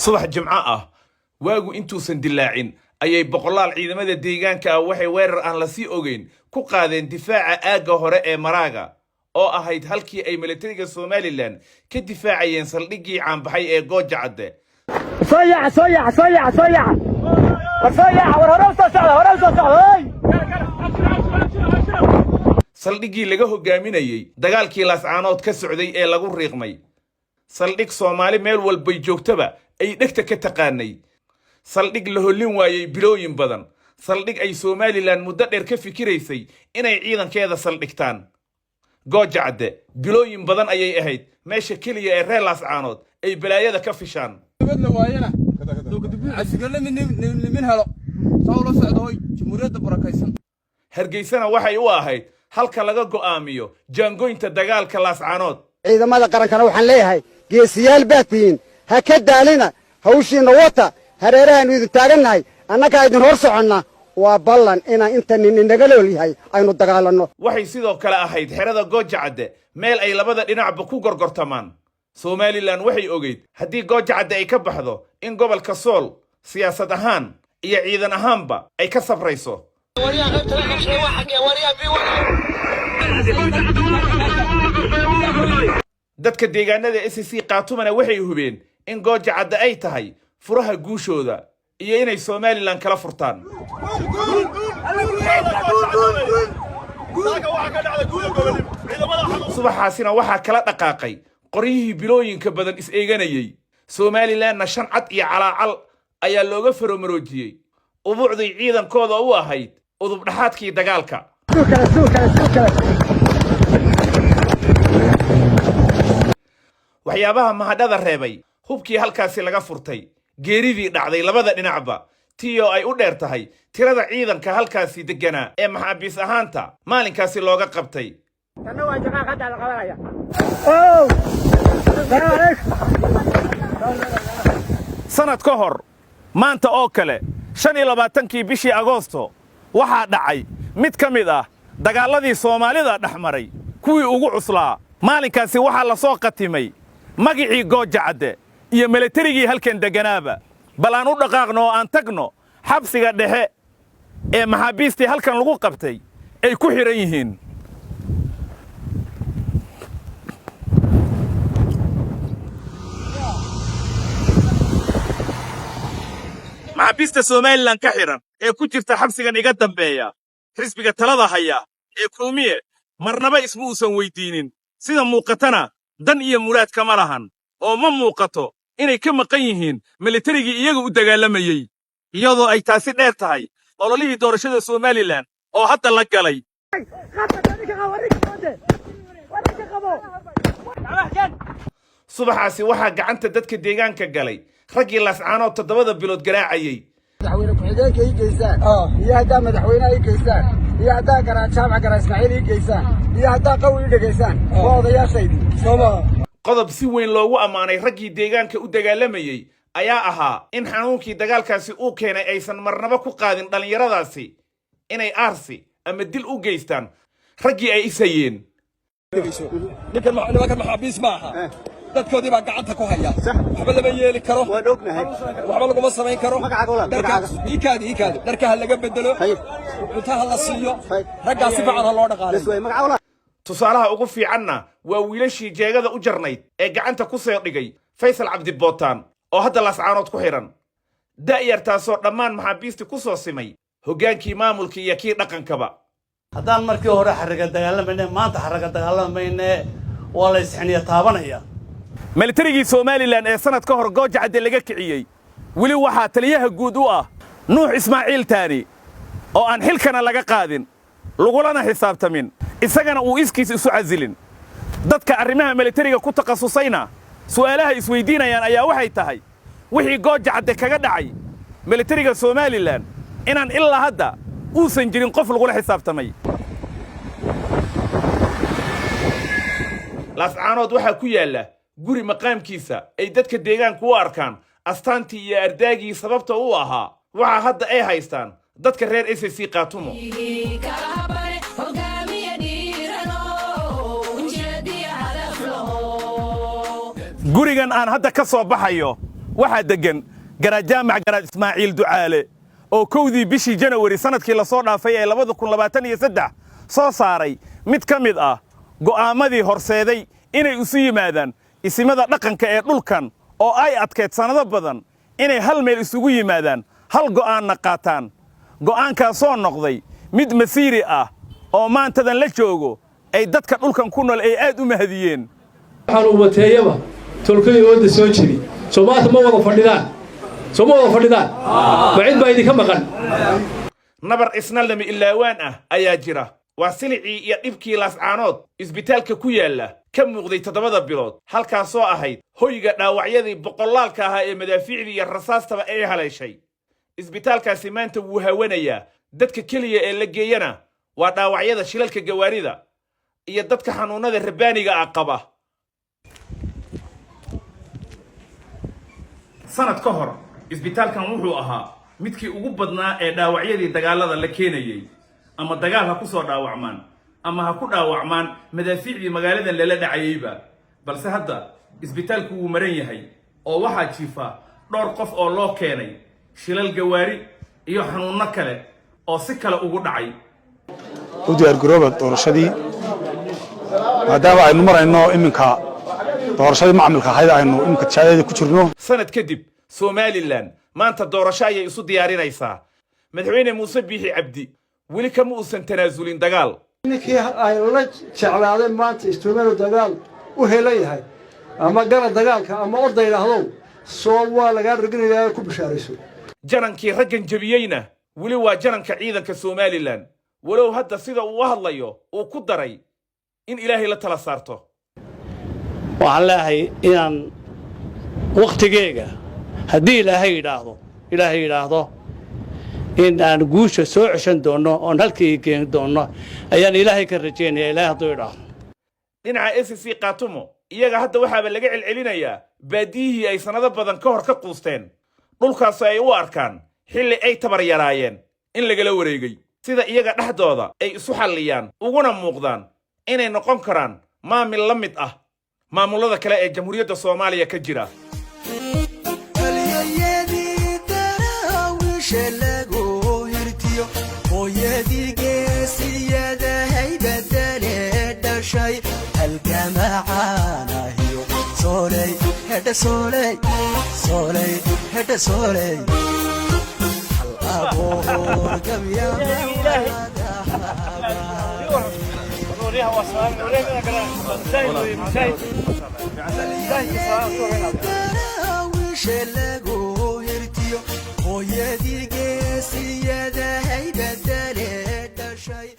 Subax Jimco ah, waagu intuusan dilaacin, ayay boqolaal ciidamada deegaanka ah waxay weerar aan la sii ogeyn ku qaadeen difaaca aagga hore ee Maraaga, oo ahayd halkii ay militariga Somaliland ka difaacayeen saldhiggii caanbaxay ee Gooja Cadde. Soo yaaca, soo yaaca, soo yaaca, soo yaaca, war soo yaaca, war hore u soo socda, hore u soo socda, hey! Saldhiggii laga hogaaminayey dagaalkii Laascaanood ka socday ee lagu riiqmay, saldhig Soomaali meel walbay joogtaba ay dhegta ka taqaanay, saldhig la hollin waayey bilooyin badan, saldhig ay Somaliland muddo dheer ka fikiraysay inay ciidankeeda saldhigtaan. Gooja Cadde bilooyin badan ayay ahayd meesha keliya ee reer Laascaanood ay balaayada ka fishaan. Dibadna waayana casigale nimin helo saa ula socda, hoy, Jamhuuriyadda barakaysan. Hargeysana waxay u ahayd halka laga go'aamiyo jaangoynta dagaalka Laascaanood. Ciidamada qarankana waxaan leeyahay, geesiyaal baad tihiin, ha ka daalina hawshiinna, wata hareerahaannu idin taagannahay, annagaa idin hor soconna. Waa ballan inaan inta nin inaga lool yahay aynu dagaalanno. Waxay sidoo kale ahayd xerada Gooja Cadde meel ay labada dhinacba ku gorgortamaan. Somaliland waxay ogeyd haddii Gooja Cadde ay ka baxdo in gobolka Sool siyaasad ahaan iyo ciidan ahaanba ay ka sabrayso. Dadka deegaanada SSC Khaatumana waxay hubeen in Gooja Cadde ay tahay furaha guushooda iyo inay Somaliland kala furtaan. Subaxaasina waxaa kala dhaqaaqay qoryihii bilooyinka badan is-eeganayey. Somalilandna shan cad iyo calaacal ayaa looga faromaroojiyey ubuucday ciidankooda u ahayd udubdhaxaadkii dagaalka. Suu kale, suu kale, suu kale. Waxyaabaha mahadhada reebay hubkii halkaasi laga furtay, geeridii dhacday labada dhinacba, tii oo ay u dheer tahay tirada ciidanka halkaasi degganaa ee maxaabiis ahaanta maalinkaasi looga qabtay. Tanna waa jaqaaq, hadda la qabanaya. Ow, salaamu calaykum. Sanad ka hor maanta oo kale, 25-kii bishii Agoosto, waxaa dhacay mid ka mid ah dagaalladii Soomaalida dhex maray kuwii ugu cuslaa. Maalinkaasi waxaa la soo qatimay magicii Gooja Cadde iyo milatarigii halkan degganaaba. Bal aan u dhaqaaqno oo aan tagno xabsiga dhexe ee maxaabiistii halkan lagu qabtay ay ku xidhan yihiin. Maxaabiista Somaliland ka xidhan ee ku jirta xabsigan iga dambeeya, xisbiga talada haya ee Kulmiye marnaba isma uusan weyddiinin. Sida muuqatana dan iyo muraad kama lahan, oo ma muuqato inay ka maqan yihiin militarigii iyaga u dagaalamayey, iyadoo ay taasi dheer tahay ololihii doorashada Somaliland oo hadda la galay. Qabta, ninka qabo, ninka qabade, war ninka qabo. Subaxaasi waxaa gacanta dadka deegaanka galay raggii Laascaanood 7da bilood garaacayey. Madaxweyne ku-xigeenka ii geysaan, iyo haddaa madaxweynaha ii geysaan, iyo haddaa garaa Jaamac Garaa Ismaaciil ii geysaan, iyo haddaa qawi ii dhegaysaan, waa odayaashaydii. Qodob si weyn loogu ammaanay raggii deegaanka u dagaalamayey ayaa ahaa in xanuunkii dagaalkaasi uu keenay aysan marnaba ku qaadin dhallinyaradaasi inay aarsi ama dil u geystaan raggii ay ishayeen. Ninkan, nimankan maxaabiis ma aha, dadkoodii baa gacanta ku haya, waxba lama yeeli karo. Waan ognahay. Waxba laguma samayn karo. Magacaaga walaal, dharka magacaaga. Iikaadi, iikaadi, dharka ha laga bedelo, cuntaha la siiyo, raggaa si fiican ha loo dhaqaaleeyo. Magaca walaal? Tusaalaha ugu fiicanna waa wiilashii jeegada u jarnayd ee gacanta ku soo dhigay Faysal Cabdi Bootaan oo hadda Laascaanood ku xidhan, da'yartaasoo dhammaan maxaabiistii ku soo simay hoggaankii maamulka iyo kii dhaqankaba. Haddaan markii hore xarraga dagaalamayne, maanta xarraga dagaalamayne, waa la isxiniya taabanaya. Militarigii Somaliland ee sanad ka hor Gooja Cadde laga kiciyey weli waxaa taliyaha guud u ah Nuux Ismaaciil Taani, oo aan xilkana laga qaadin, lagulana xisaabtamin, isagana uu iskiis isu casilin. Dadka arrimaha militariga ku takhasusayna su'aalaha isweydiinayaan ayaa waxay tahay wixii Gooja Cadde kaga dhacay militariga Somaliland inaan ilaa hadda uusan jirin qof lagula xisaabtamay. Laascaanood waxaa ku yaalla guri maqaamkiisa ay dadka deegaanku u arkaan astaantii iyo ardaagii sababta u ahaa waxaa hadda ay haystaan dadka reer SSC Khaatumo. Kala hogaamiye dhiirano, ujeediya hadaf laho. Gurigan aan hadda ka soo baxayo Waxaa deggan Garaad Jaamac Garaad Ismaaciil Ducaale, oo 1dii bishii Janawari sannadkii la soo dhaafay ee 2023 soo saaray mid ka mid ah go'aammadii horseeday inay isu yimaadaan isimada dhaqanka ee dhulkan, oo ay adkeed sannado badan inay hal meel isugu yimaadaan, hal go'aanna qaataan, go'aankaasoo noqday mid masiiri ah oo maantadan la joogo ay dadka dhulkan ku nool ay aad u mahadiyeen. Waxaan ubateeyaba tolkay ooda soo jebi. Soo maanta ma wada fadhidaan? Soo ma wada fadhidaan? Ma cid baa idinka maqan? Nabar isna lama ilaawaan ah ayaa jira. Waa silicii iyo dhibkii Laascaanood isbitaalka ku yaalla ka muuqday 7da bilood, halkaasoo ahayd hoyga dhaawacyadii boqolaalka ahaa ee madaafiicdii iyo rasaastaba ay haleeshay. Isbitaalkaasi maanta wuu hawanayaa. Dadka keliya ee la geeyana waa dhaawacyada shilalka gawaarida iyo dadka xanuunnada rabbaaniga ah qaba. Sanad ka hor isbitaalkan wuxuu ahaa midkii ugu badnaa ee dhaawacyadii dagaalada la keenayey, ama dagaal ha ku soo dhaawacmaan ama ha ku dhaawacmaan madaafiicdii magaaladan lala dhacayeyba. Balse hadda isbitaalku wuu maran yahay, oo waxaa jiifa dhowr qof oo loo keenay shilal gawaari iyo xanuunno kale oo si kale ugu dhacay. U diyaargarooba doorashadii, maadaama aynu marayno iminka doorashadii macmilka ahayd, aynu iminka tijaabadeeda ku jirno. Sanad kadib Somaliland maanta doorasho ayay isu diyaarinaysaa. Madaxweyne Muuse Biixi Cabdi weli kama uusan tanaasulin dagaal. Ninkii ay la jeclaadeen maanta istuumeenu dagaal u helan yahay, ama gala dagaalka ama orda yidhaahdow, soo waa lagaa roginayaa, ku bishaarayso. Janankii raggan jebiyeyna weli waa jananka ciidanka Somaliland, walow hadda sida uu u hadlayo uu ku daray in Ilaahay la tala saarto. Waxaan leeyahay inaan wakhtigeega, haddii Ilaahay yidhaahdo in aan guusha soo ceshan doonno oon halkii geen doonno ayaan Ilaahay ka rajaynaya, Ilaahay hadduu idhaahdo. Dhinaca SSC Khaatumo, iyaga hadda waxaaba laga celcelinayaa baadiyihii ay sannado badan ka hor ka quusteen, dhulkaasoo ay u arkaan xilli ay tabar yaraayeen in lagala wareegay, sida iyaga dhexdooda ay isu xalliyaan uguna muuqdaan inay noqon karaan maamil la mid ah maamullada kale ee Jamhuuriyadda Soomaaliya ka jira. Halyayadii Daraawiishe lagu hirtiyo, hooyadii geesiyadahay bedele dhashay, halgamacaanahiyo sooley hedha, sooley, sooley hedha, sooley, hal abuur gabyama. Daraawiishe lagu hirtiyo, hooyadii geesiyadahay bedele dhashay.